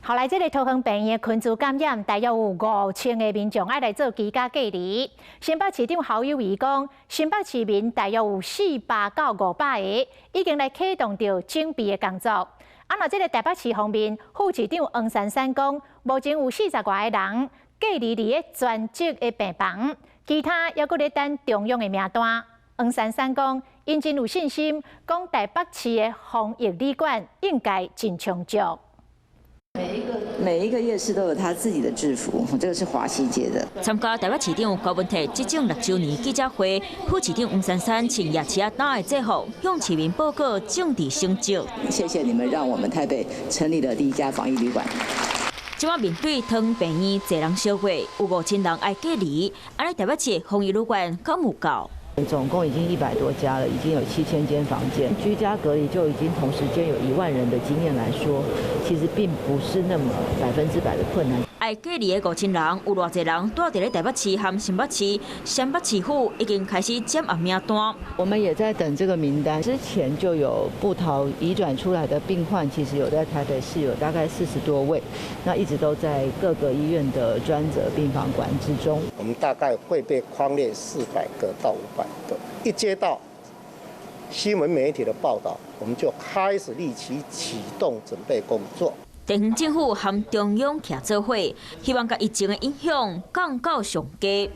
後來，這个桃園病院的群聚感染，大約有5000個民眾愛來做居家隔離。新北市長侯友宜講，新北市民大約有400到500個，已經來啟動著準備的工作。啊，若這个台北市方面，副市長黃珊珊講，目前有40外個人隔離佇咧專責的病房，其他猶閣咧等中央的名單。黃珊珊講，𪜶真有信心，講台北市的防疫旅館應該真充足。每一個夜市都有他自己的制服，這個是華西街的。參加台北市長柯文哲執政6週年記者會，副市長黃珊珊穿夜市仔擔的制服，向市民報告政治成績。謝謝你們，讓我們台北成立了第一家防疫旅館。這擺面對桃園病院濟人相會，有5000人愛隔離，按呢台北市防疫旅館敢有夠？總共已經100多家了，已經有7000間房間。居家隔離就已經同時間有1萬人的經驗來說，其實並不是那麼100%的困難。愛隔離的5000人，有偌濟人蹛佇咧台北市和新北市，新北市府已經開始檢驗名單。我們也在等這個名單。之前就有部桃移轉出來的病患，其實有在台北市有大概40多位，那一直都在各個醫院的專責病房管制中。我們大概會被匡列400個到500個。一接到新聞媒體的報道，我們就開始立即啟動準備工作。地方政府和中央徛做伙，希望共疫情的影響降到上低。